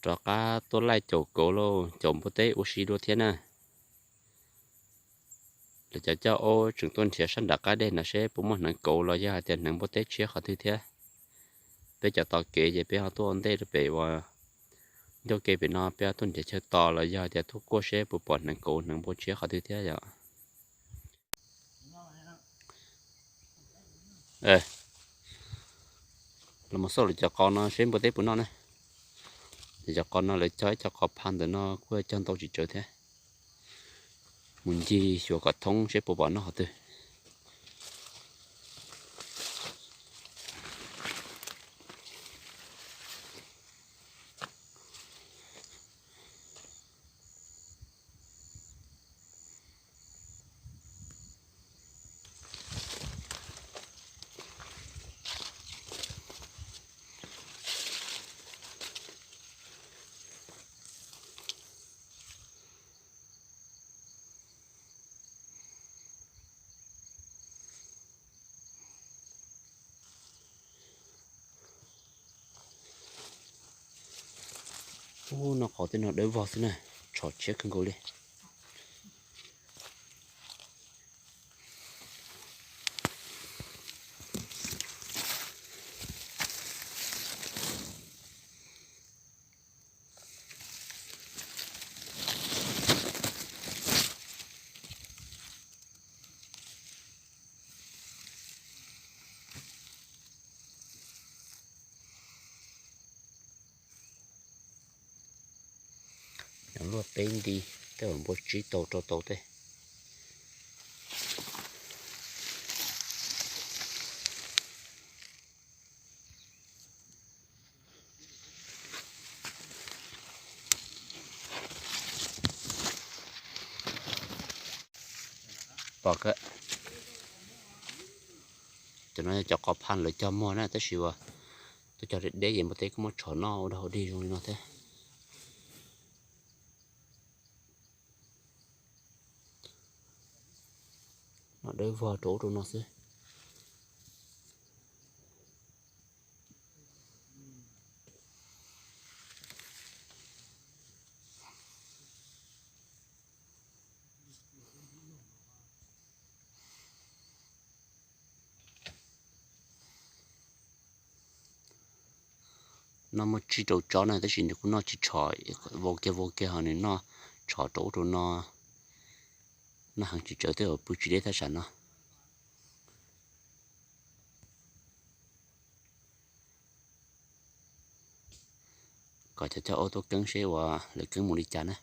Rov qab tuaj laij caum kauv lauj, caum npua teb ua si dua thiab na. Lawv cov coj aub tseem tuaj nrhiav sab nram qab dej no seb puas muaj hneev kauv los yog hais tias hneev npua teb tshiab qhov twg thiab. Peb cov tos kev ces peb ho tuaj ua ntej rau pem uas ncauj ke pem no, peb ho tuaj nrhiav chaw tos los yog hais tias tuaj kuaj seb puas pom hneev kauv hneev npua tshiab qhov twg thiab yom. Los mus xauj lawv cov qos no seb npua teb puas noj na. Cov qos no lawv cog ib co qos pha ntawm no kuj cog ntau tsis tsawg thiab. Mus ncig xyuas kom thoob seb puas pom noj qhov twg. Ub, noj qos tej no dawb vog xwb na, tshom tshiab kawg nkaus li. Nyob luaj peb nti, tej uas npua tsib tau rau tau tej. Pom kawg. Cov no yog cov qos pha lawv cog muag na, tab sis uas tuaj cog deb deb ces npua teb kuj muab tshom noj ua dog ua dig zoo li no thiab. Noj dawb vog rau ub rau no xwb. Noj muaj tsib rau tsob na, tab sis nws kuj noj tsis tshom, vau kiag vau kiag ho nws noj tshom rau ub rau no, noj heev tsis tsawg tej uas pw tsis deb thaj tsam no. Kom cov coj aub tuaj keeb seb uas lawv keeb mus li cas na.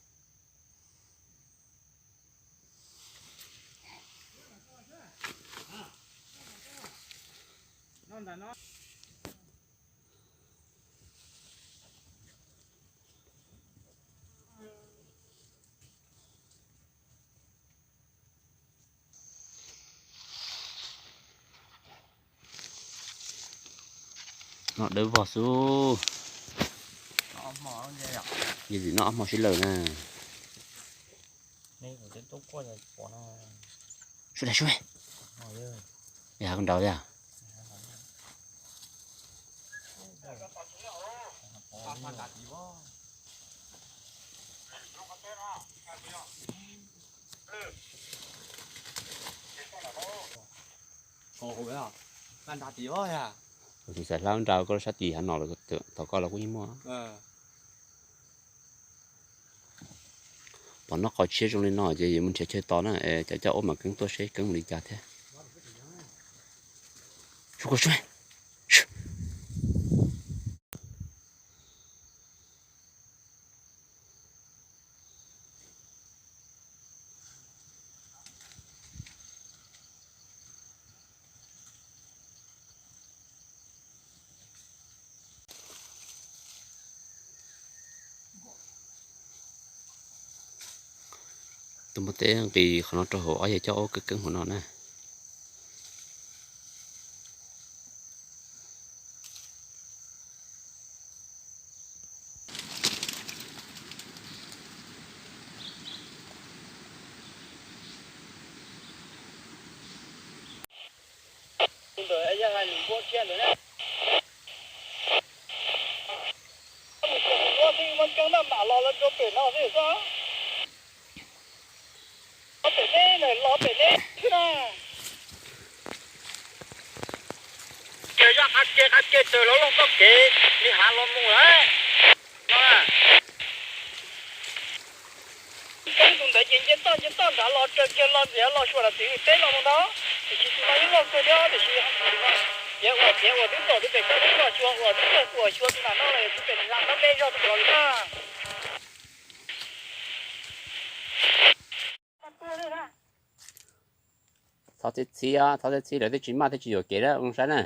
Noj dawb vog xwb. Yog tsis noj ob hmo sib law na. Sub dai sub. Yog koj nraud thiab. Kuv tsis xav hlab nrad koj lub sab tim hav no lawm, tom koj los kuj yeej muaj. Pom noj qos tshiab zoo li no ces yuav mus nrhiav chaw tos na, cov coj aub mam keeb tuaj seb keeb mus li cas thiab. Tus npua teb nqis qhov no rau hauv ob yawg coj aub keeb keeb hauv no na. Muaj keeb maj mam los los rau pem no xwb xwb. Los pem neb, los pem neb xwb na. Ces zaj qab ke qab ke raws los loj txoj kev li hav los mus lawm no. Keeb tus ntawd ces nce toj nce toj nrad los raws kiag los ntxiv los Suav los txiv teb los mus ntag. Tiam sis tus no yeej loj kawg thiab tiam sis tiav uas tiav uas twb tom twb pem koj twb los xyuas uas twb txog uas xyuas tus nram no los twb pem nram no me zog tus los na. Txhob txhib txhib, txhob txhib txhib, lawv twb tsis maj twb tsis yuam kev na, zoo saib na.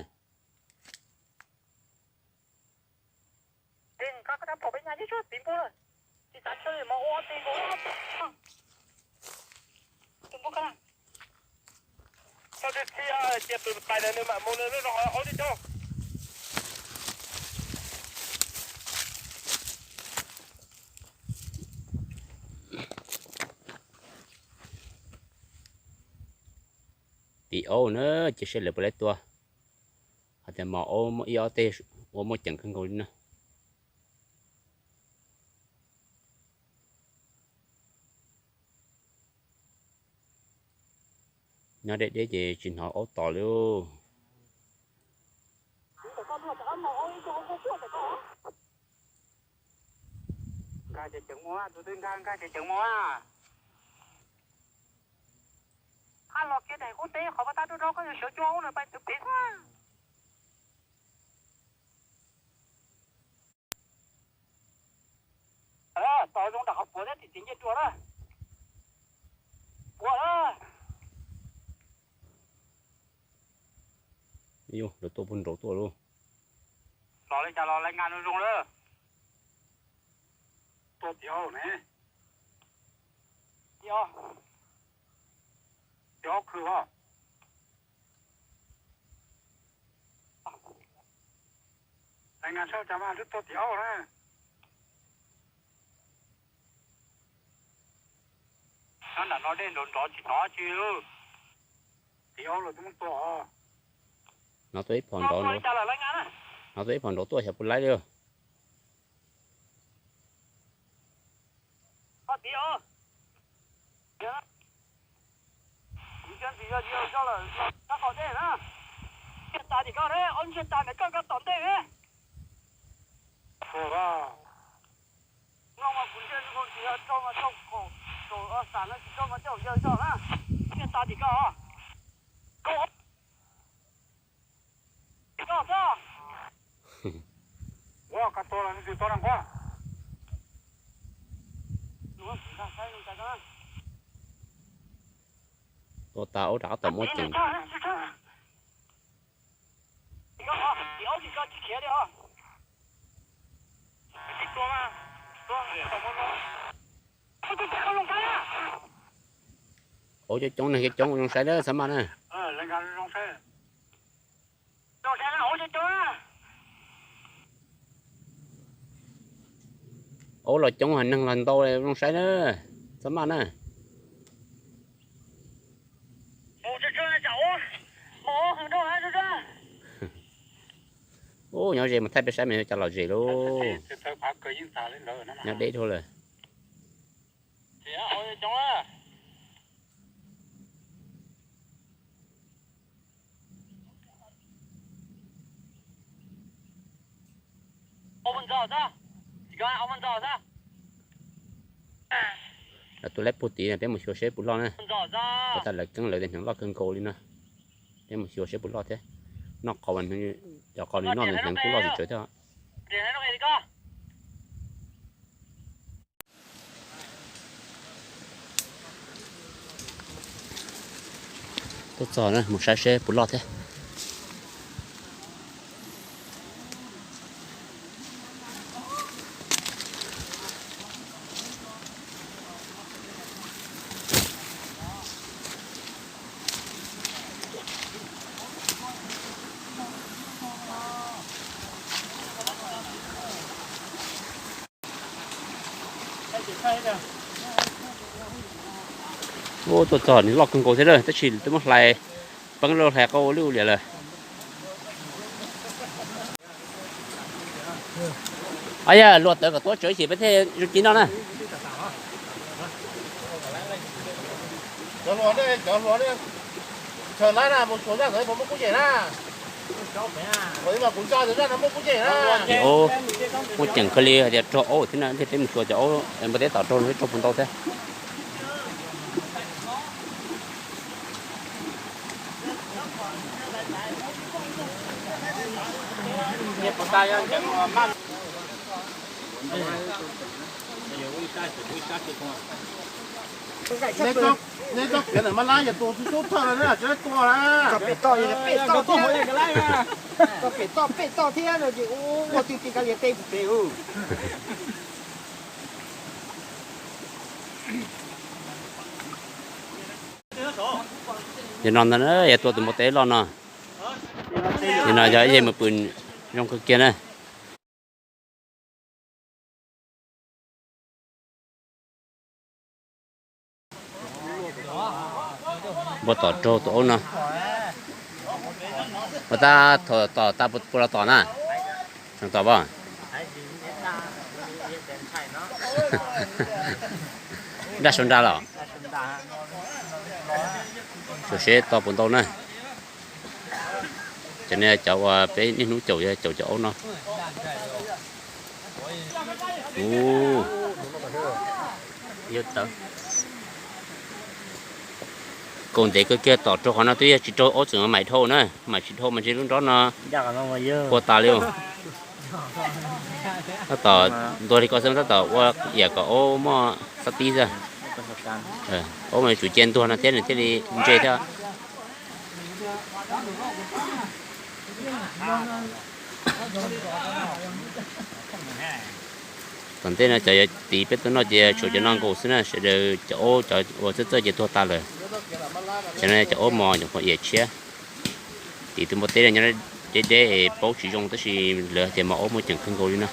Tim aub na, cia saib lawv puas laib tua. Hais tias mos aub muaj ib ob teg ua muaj ceem kawg nkaus li na. Nyob deb deb ces tsis hnov aub tos li. Nkag ces ceev mus, tus twg nkag nkag ces ceev mus. Qab los kiag daim qub teb qhov paj tab rub rau koj yuav sawv cua ub nws pais tus pem xwb. Tos zoo nram qhov puav thiab tim txiv ncej dua na. Puav na. Yus lawv tuaj puag nraud tuaj lauj. Los li cas los laiv nkas zoo zoo lawm. Tuaj tim aub ne. Tim aub khw os. Laiv nkas sab cas mas twb tuaj tim aub na. Nyob nram no dej nrov nrov tsis hnov tsi. Tim aub los twb muab tua os. No tuaj ib phom nrov, no tuaj ib phom nrov tuaj xyov puas laib li. Kuv cia ntxim yog yog lawm, koj qhov dej na. Ntsia tas tim koj, ob ntsia tas ntawm koj, koj tom ntej ne. Mloog mas kuv ntsia ntsis yog rau mas rau kaum, kaum ob xas no tsis rau mas tej zaum yawg zog na. Ntsia tas tim koj. Koj xwb. Ua koj tua los nws twb tua rau nqua. Tua tas ub rov qab tawm muaj ceem. Aub coob coob, neeg coob coob, zoo saib na, txhob maj na. Aub los coob, neeg los ntau, zoo saib na, txhob maj na. Ub, nyob ze mus thaij peb saib mas yuav cas lom zem lauj. Nyob deb dhau lawm. Lawv tuaj laib puag tid na, peb mus xyuas seb puas loj na. Ua tas lawv keeb lawv tias hneev loj kawg nkaus li no. Peb mus xyuas seb puas loj thiab. Noj qhov, cov qhov nws noj nws hneev kuj loj tsis tsawg thiab. Tuaj txog na, mus saib seb puas loj thiab. Ub, tuaj txog nws loj kawg nkaus thiab lawm, tab sis twb muab hlais, peeb lub hlais qau lwj ua liam lawm. Os, yog luag tawv kom tuaj tsawv xyem peb thiaj zoo ci noj na. Cov hluas, cov hluas, ntshaw laib na, mus xyuas zaj ntawd puas muaj kub cem na. Kuv nco tias zaj no muaj kub cem na. Ces aub, muaj ceem kawg li hais tias raug aub thiab na, thiaj peb mus xyuas cov aub npua teb tom raug no thiab raug puas ntau thiab. Nej txhob piav ntawm mab lab, yog tus xub xub thawj lawm na, tsis txhob tua na. Txog pem toj, pem toj thiab, txog pem toj, pem toj thiab no ces ua twg tis kav liam teb pem hu. Yog no ntag, yog tua tus npua teb loj no. Yog no yog ib yam mus pw zoo kawg kiag na. Npua tom raug tus aub no. Ua tab tom, tom tab puas los tom na? Tseem tom pom. Nraj sau nra los? Tsuas seb to puas ntau na. Cov no cov uas peb niaj hnub caum, yog caum cov aub no. Ub, kaus ntev kawg kiag, tom raug qhov no twb yog tsis raug aub txwm mam dhau na, mam tsis dhau mas ntshe lub nrob no ua tas li. Tab tom ntuag li ko xwb, tab tom ua yam kom aub muaj xab tib xwb. Aub mas yuav tsum cia ntuag no thiab nws thiaj li ntse thiab. Tom ntej no cov yuav tiv peb tuaj noj ces tshuav cov no nkaus xwb na, sawv daws cov aub cov uas txawj txawj ces tuag tas lawm. Cov no cov aub mos nyuam qhuav iam tshiab. Tiv tus npua teb no nyob deb deb es paub tsis zoo tab sis lawv hais tias mos aub muaj ceem kawg nkaus li no.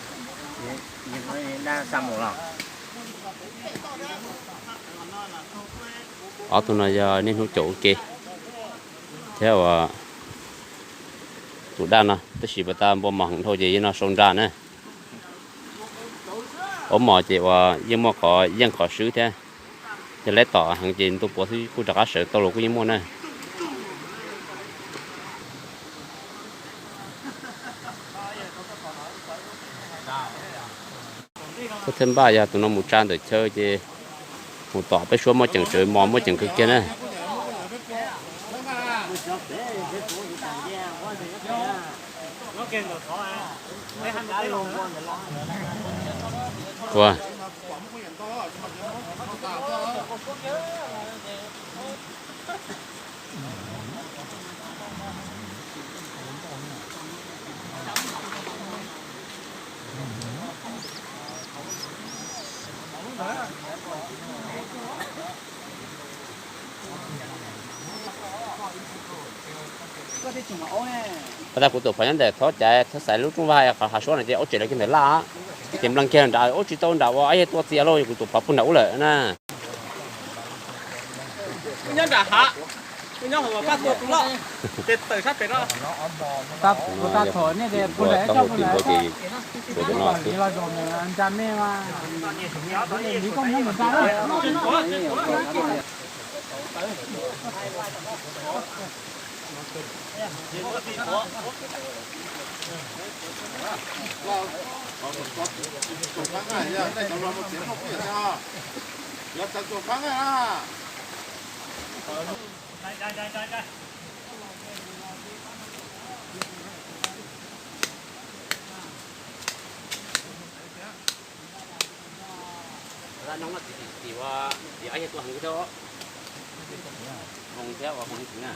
Ob tug no yog niaj hnub caum ua ke thiab uas tus daj no, tab sis puas tas npua mos heev dhau ces yeej no sau nra na. Aub mos ces uas yeej muaj qhov yeej qhov swb thiab. Yog lawv tom heev ces ntuj puav xwb kuj rov qab sawv tau los kuj yeej muaj na. Tus thawj npaj yog tus no mus tsa ntawm chaw ces mus tom peb suab muaj ceem tsawv mos muaj ceem kawg kiag na. Ua, Pas tag kuv tus phov nyob ntawm thov caiv thov xaiv lub rooj vag qhov hav suab no ces aub tseem lawv kiag ntawm laj, ces nplees kiag nram ub tsis tau nram uas yog tua txias lauj, kuv tus phov puag nram ub lawm na. Nyob nram hav, nyob hauv paj tua tus loj, ces tawm sab pem no. Kuv tab tom nej puag nram coj puag nram, los zaum nram me mas, koj muab mus nram. Tim tim tim tim ua, tim ua yog tua heev li thiab, zoo thiab ua zoo li tim na,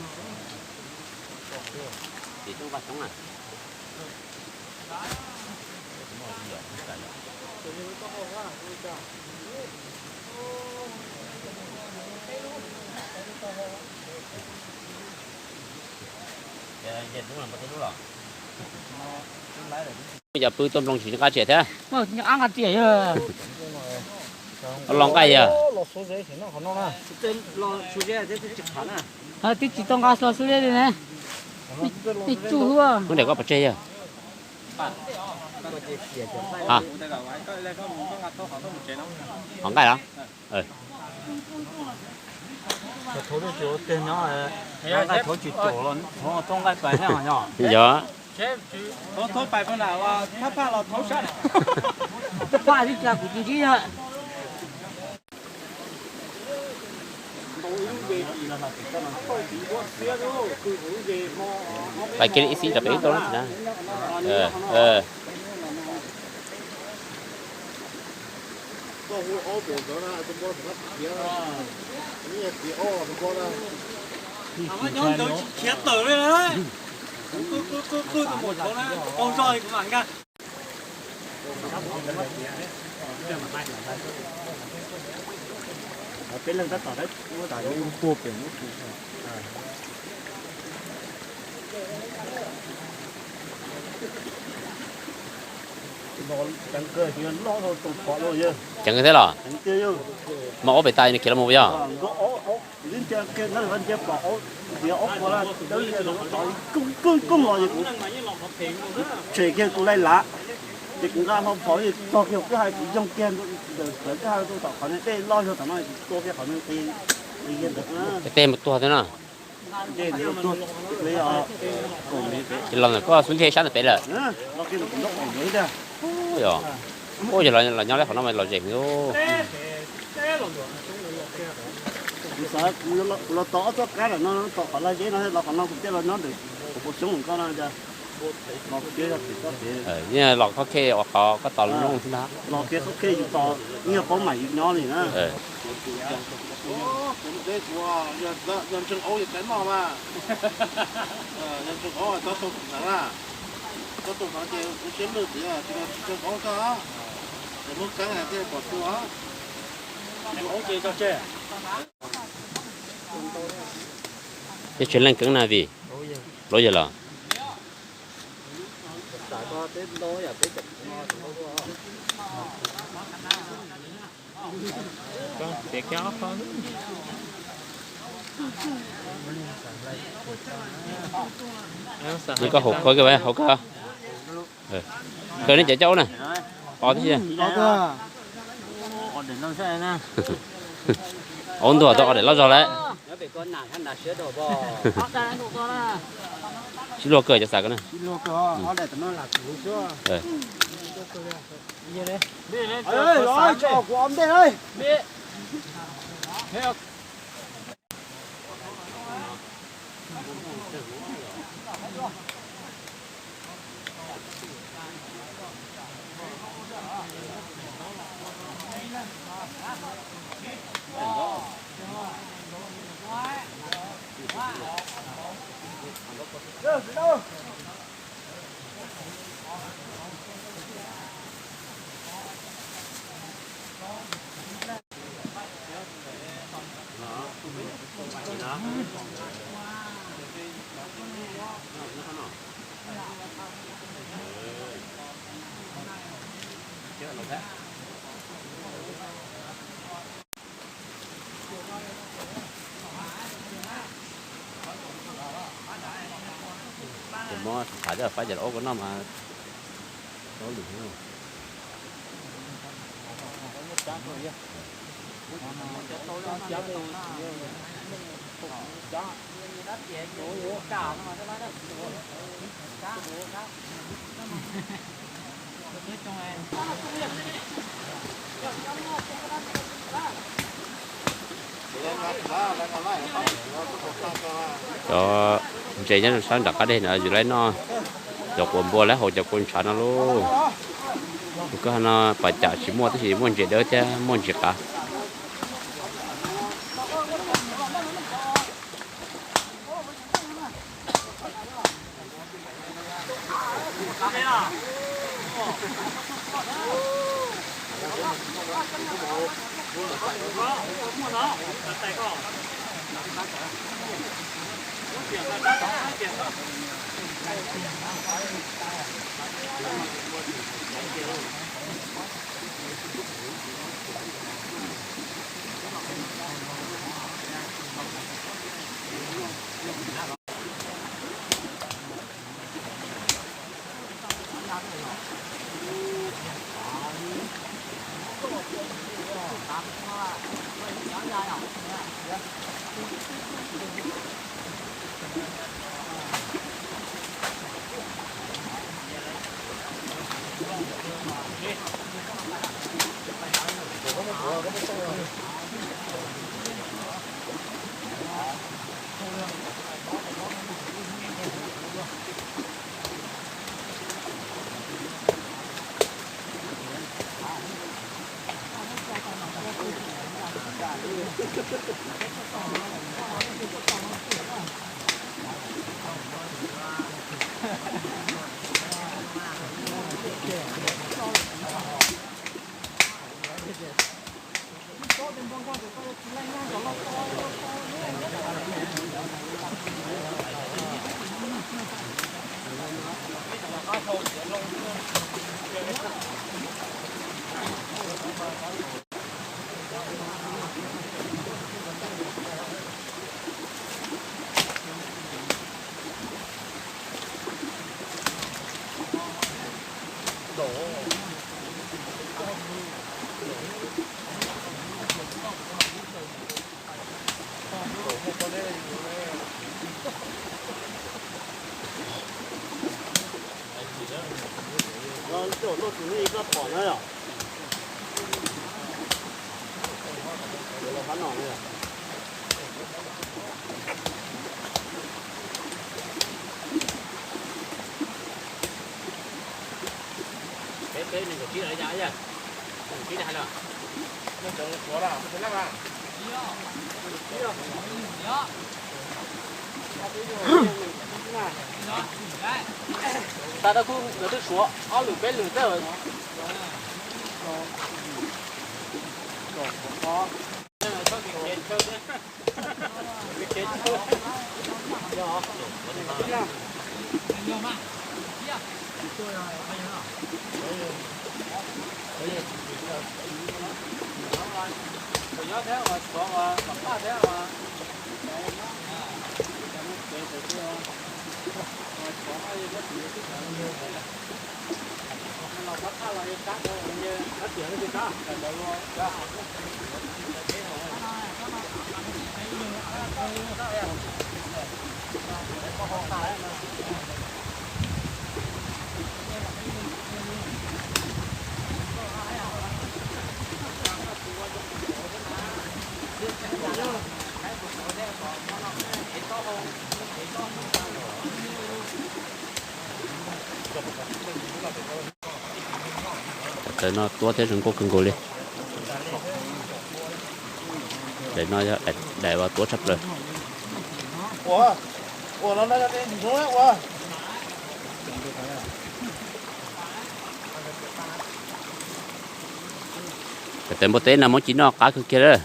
tim rooj vag xyoob na. Yog pw tuaj nplooj tsis nqa tsiam thiab. Los nqa yog. Twb tsis tau nqa hlo xwb li ne. Ib tsuj hwb. Hnub ntawm koj pov tseg yog. Hov nqaij los? Thaum twg tsis ua teg nyob, thaum nqaij pais thiab yog. Pais kiag li ib xib rau pem ib tug na. Nyob ntawd tsis khiav tawm li na. Qw qw qw qw tus maum tshauv na, qaug zog li kuv mam nkag. Peb leeg tab tom muab tas tuag pem muab. Ceev kawg thiab los? Mas ob pem tas nws khiav los mus yog? Ntsia pom tias ob qhua dawb lias los tov koob koob los, kuv tshem kiag tus laij lav, ces kuv nqa hlo phom txog kiag kwj ha, kuv yoog kiag ntawm kwj ha rau tom qhov niag dej loj zog tom no, kuv tua kiag qhov niag qis ntawd. Tej mus tuag thiab na. Ces los ntawm koj xub ntiag sab ntawm pem lawm. Ub, yog los nyob li qhov no mas lom zem heev. Kuv xav kuv los tov ob txoj kab ntawm no, tom qhov laj zeb no los qhov no, kuv thiaj los nyob ntawm kuv puas xyoob koj no. Los kiag los qhov khej uas qhov koj tos lub noob xwb ntag. Los kiag qhov khej yus tos, yog paub mam yus nyob li na. Yog ntseeg auv yog tsav noj mas, yog ntseeg auv tso tau ntawd na, tso tau ntawd ces kuv siab lwj tias tsis ntseeg auv koj, ces muab keeb thiaj pom tua. Ces tsev leej keeb na vim, los yog los. Nws koj hauv khawb, hauv khawb, khawb neb cov coj ub na. Qos tib si. Ub, ntuag tau ob daim loj zog lawm. Sib luag kawg cov xav ko na. Kuv muab tham coj faib cov ub kuv noj mas tau lwm. Cov ntses nyob rau sab nram qab deg no yus lawv noj cov quav npua lawv haus cov kua ntshav no lauj. Tus koj no pas cas tsis muaj tab sis muaj ntses dawb thiab muaj ntses qav. Loj tus nej koj pom na yom. Los qab no na yom. Peb peb nees nkaum tsib los yog nees nkaum tsib hais los. Tas tau kuj nkawd twb suav ob lwm peb lwm xwb. Ntawm no tuav thiab zoo nkauj kawg nkaus li. Daim no yog daim uas tuav tshaj plaws. Cov tais npua teb no muab ci noj qab kawg kiag lawm.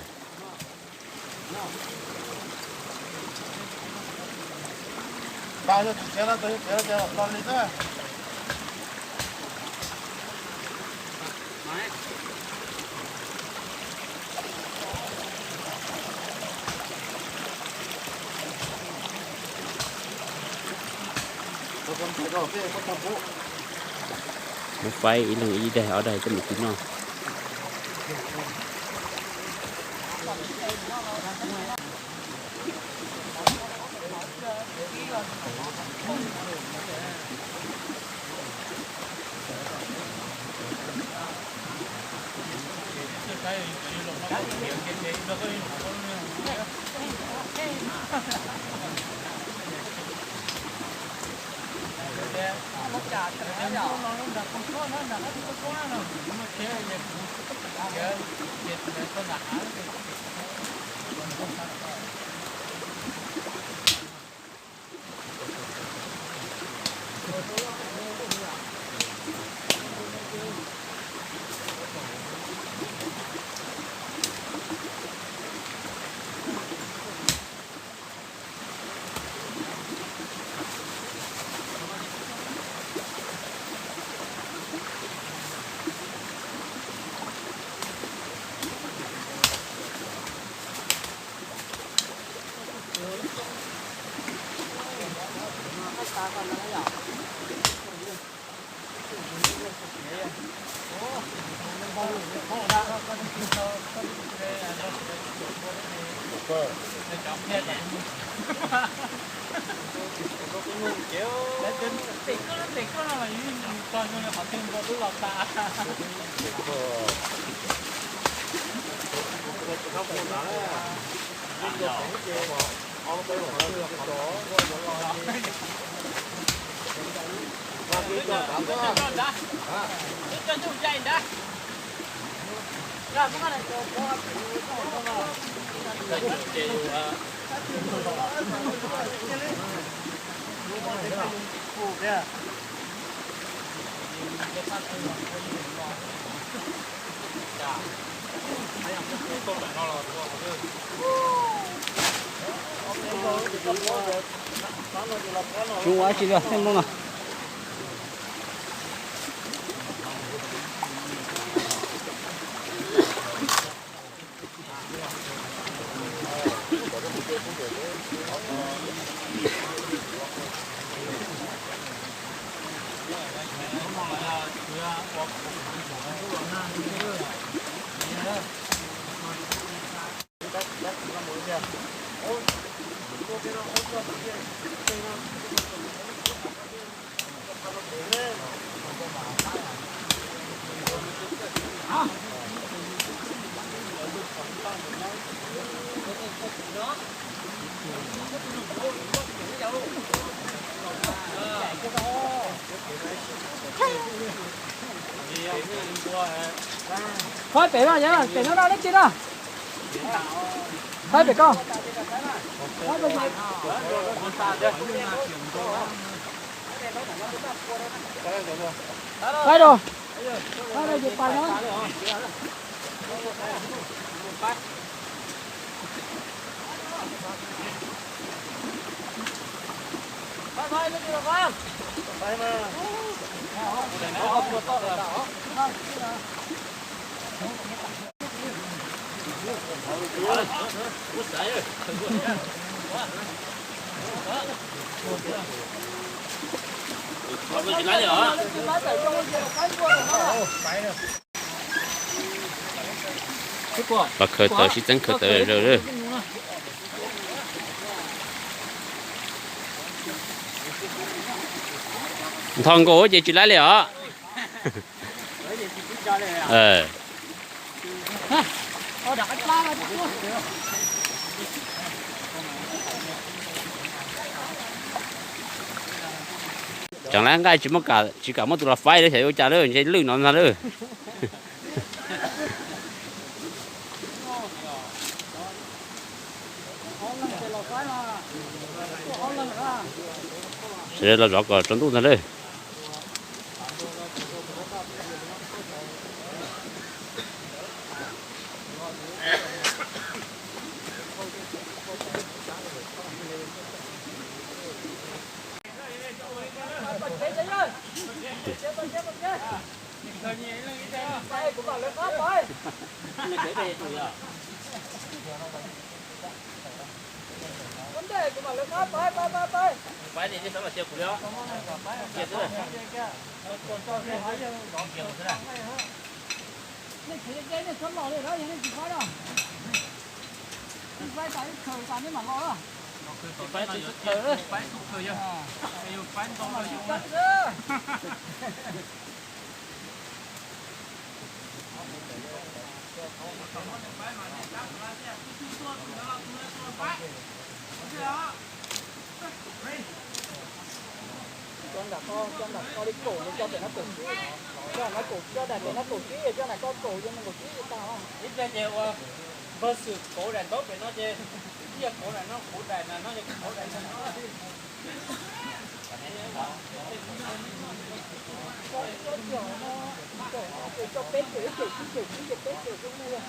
Muab faib ib leeg ib daig ob daig coj mus ci noj. Tsis ua dab tsi li, tej mloog no. Faib pem no, pem no dab tsi na? Faib pem ko. Faib rau, faib rau ces pais no. Los khaws tawv, sib txeeb khaws tawv zom zaws lawm. Nthos nkaus ces tsis laib li os. Tseem lawv nqaij tsis muaj, tsis kam muaj tus los faib lawm, xyov yuav ua cas lawm, ntshe lwj no ntag lawm. Sawv daws los zov kom tsaus ntuj ntag lawm. Nej khiav cai cai nej txhob los li na, yog nej tsis faib na. Nej faib tas ib khaws tas nej mam los na. Faib tsis txhob khaws, faib txhob khaws yog, yus faib ntau los yus. Cov nram ko, cov nram ko li kaum, cov pem no kaum tsib, cov no kaum, cov daim pem no kaum tsib, cov nram ko kaum, cov no kaum tsib tag. Ib pliag ces ua npawg xwm kauv daim ntaub pem no ces, ib yog kauv daim no, kuv daim no, no yog kuv kauv daim no. Cov peb cem, ib cem tsib cem tsib ces peb cem zoo li.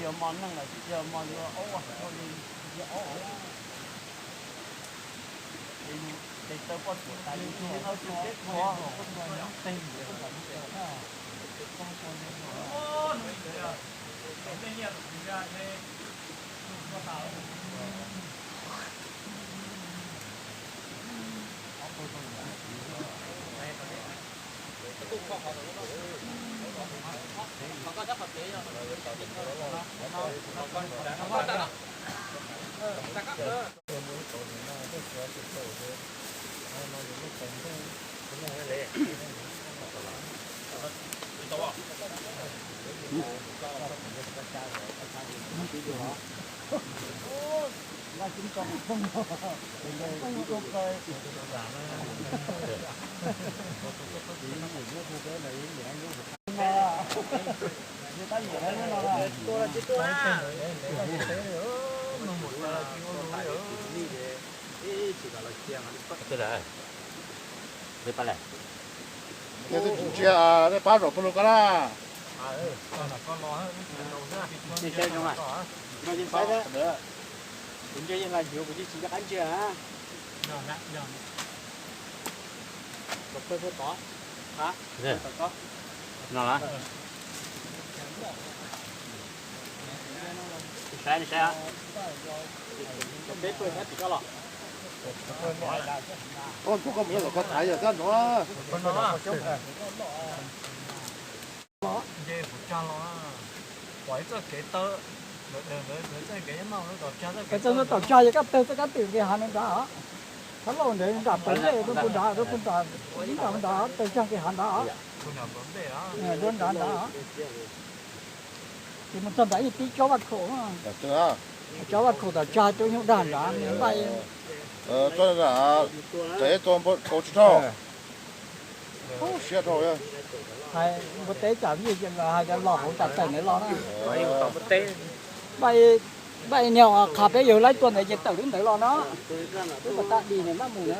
Yog mos neeg lawm tsis yog mos yuav aub, yog aub. Ces taw poj tuam tas, yus tsis yog no tus peb qhov, peb qhov nyob teg. Nej twb tsis ntsia, nej pab zaum pawg lug ko na. No las. Saib, saib, peb pawg saib tim koj los. Koj mus koj thaiv yog koj no. Nce kuv cag los, pom ib txoj kev taw, lawv txoj kev nyob tom cag, txoj kev taw tom cag yog koj tawg txoj kab twm nqis hav no nrad. Thab lauj ntawd nram pawg nplej, rau pug nrad, rau pug nrad, ib nram nrad tawg cag nqis hav nrad. Rau nrad nrad. Ces mus txog nrad yeej tib cob vaj khaum, cob vaj khaum tom cag rau nyuj dag nrad npaj. Txog nrad, txog tsis dhau. Siab dhau. Hais npua teb tsam vij hais tias los hauv tsam tawm ntawd los na. Npaj niag qha peb yawg laib tua ntawd ces tawm lub ntawd los no. Wb puas tag dim nws maj mus na.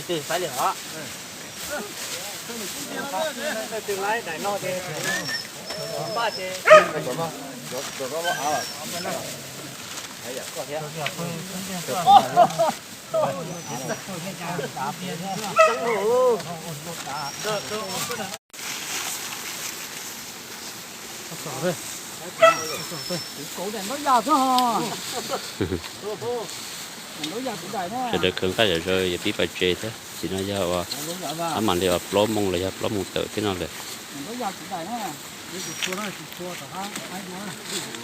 Twb saib li os. Twb laib daim no ces npaj ces. Sawv daws khwv nqaij zom zaws yog pib pais tsev thiab. Tam sim no yog ua, ab mam li ua plaub moos los yog plaub moos tawm thiab no lawm.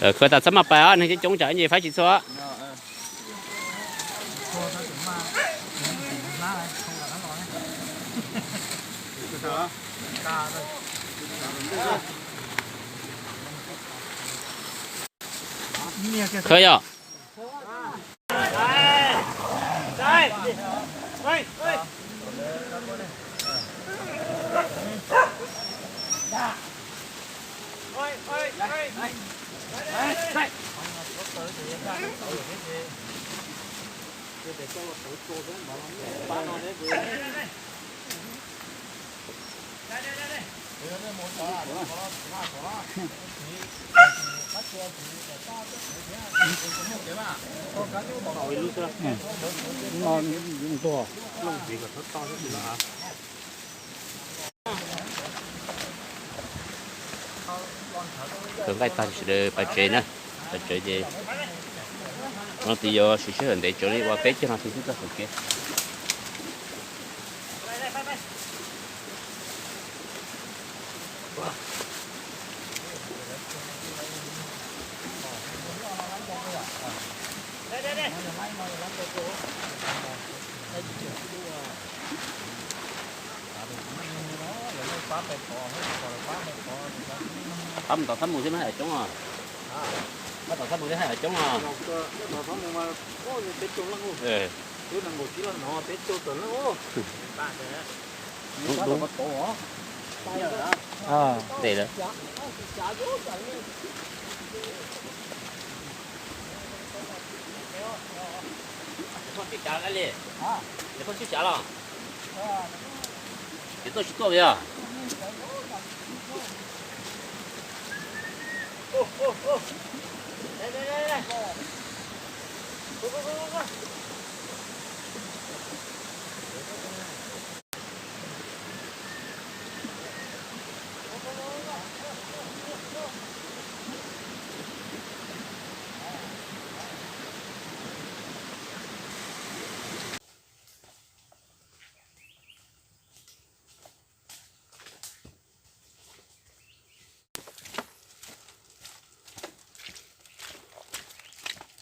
Khwv tas txhob maj pais os, neeg coob coob tsam ib ntsis faib tsis txhua. Khwv yog. Khwv nqaij tag sawv daws pais tsev na, pais tsev ces no tis yuav siv sij hawm ntev tsawv li ua peb caug nas this twb txog tom kev. Pab mus tom thab mus thiab mas haj yam coob os. Pab tom thab mus thiab haj yam coob os. Tes lawm. Koj sib cav li, koj sib cav los, ces tuaj tsis tuaj yog.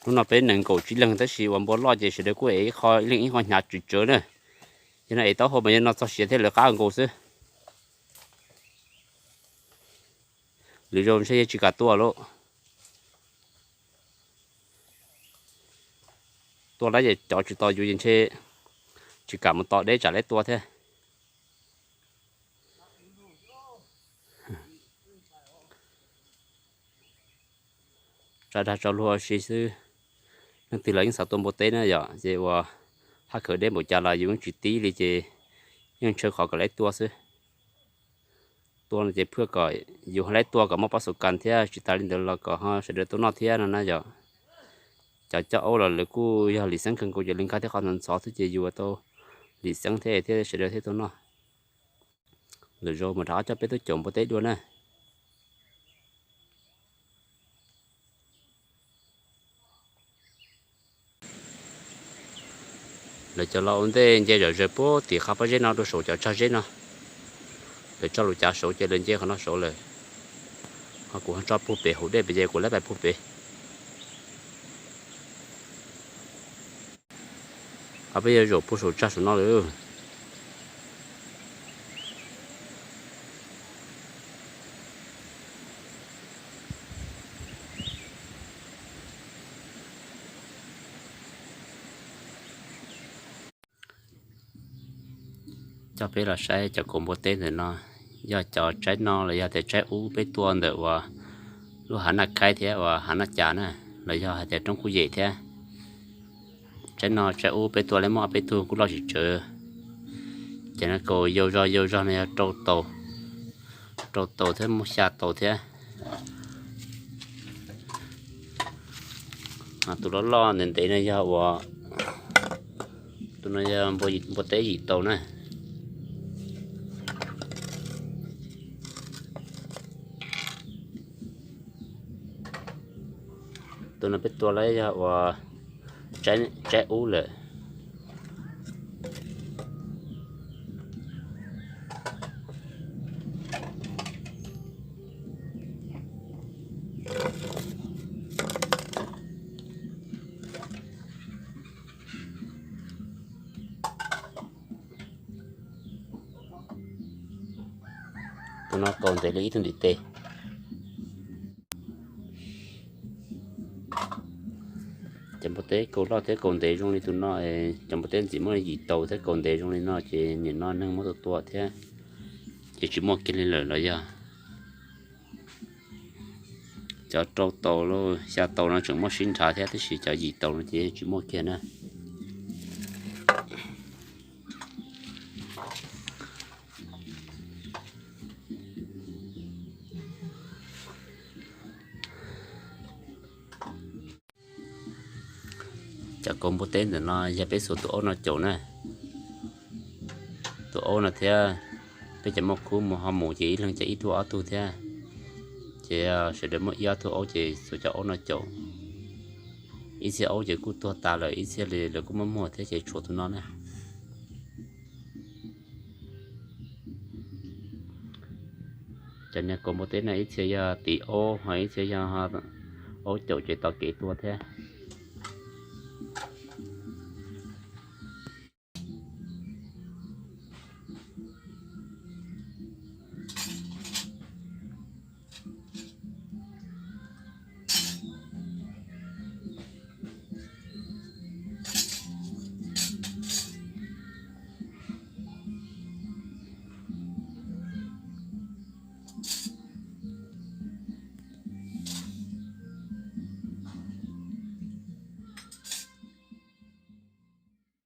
Hnub no peb nees nkaum tsib leeg tab sis uas npua loj ces sawv daws kuj ev ib qho, ib leeg ib qho hnyav tswv tsawv na. Yog no ev taub hau mas yog no txog siav thiab lawv qab nkaus xwb. Lwm zaus ntshe yeej tsis kam tua lawm. Tua lawm ces cov tsis tos yus ces ntshe tsis kam mus tos deb tsam lawv tua thiab. Tsa dag tso luag si xwb. Leej twg los yeej xav tua npua teb na yom, ces uas haj khawv deb npaum cas los yus yeej tsis tib li ces yeej ntshaw qhov kom lawv tua xwb. Tua no ces phaj kom yus ho lawv tua kom muaj pab xu kas thiab tsis tas li ntawd los kom ho sawv daws tau noj thiab no na yom. Cov coj aub los lawv kuj yog lim xeeb kawg nkaus ces li nkag thiab qhov ntxhov xwb ces yus tau lim xeeb thiab thiab sawv daws thiaj tau noj. Lwm zaus mam rov qab coj peb tuaj caum npua teb dua na. Lawv cov los ua ntej nce zom zaws puag tim qhov pob zeb no rau saum cov tsag zeb no. Lawv tso lub cav saud ces lawv nce qhov no saud lawm. Ho kuv ho tso puag pem hauv dej pem ces kuv lab pais puag pem. Qhov peb yuav zaum puag saum tsag saum no lawm. Coj peb los saib cov kaus npua teb ntawm no, yog cov tsaib no los yog tias tsaib ub peb tua ntawm uas lub hav Naj Khaib thiab uas hav Naj Cas na, los yog hais tias roob Kuj Yem thiab. Tsaib no tsaib ub peb tua li muaj ob peb tug kuj loj tsis tsawg. Ces no kaus yau zog yau zog no yog rau taus, rau taus thiab muaj xya taus thiab. Tus loj loj ntev ntev no yog uas, tus no yog npua teb yim taus na. Tus no peb tua lawm yog uas tsaib ub lawm. Tus no kaus ntev li ib tug ntiv tes. Cov npua teb kaus loj thiab kaus ntev zoo li tus no, cov npua teb ntxim muaj yim taus thiab kaus ntev zoo li no ces nim no neeg muab tua tua thiab, ces tsis muaj kiag li lawm los yog. Cov rau taus los xya taus no tseem muaj sib nrhav thiab, tab sis cov yim taus no ces tsis muaj kiag na. Cov kaus npua teb ntawm no yog peb xuas tus aub no caum na. Tus aub no thiab peb cov muaj khub mus ho mus ces ib leeg cov ib tug ob tug thiab. Ces sawv daws muaj ib ob tug aub ces xuas cov aub no caum. Ib txhia aub ces kuj tuag tas lawm, ib txhia li lawv kuj muaj muag thiab ces tshuav tus no na. Cov niag kaus npua teb no ib txhia yog tiv aub, ho ib txhia yog aub caum ces tos kev tua thiab.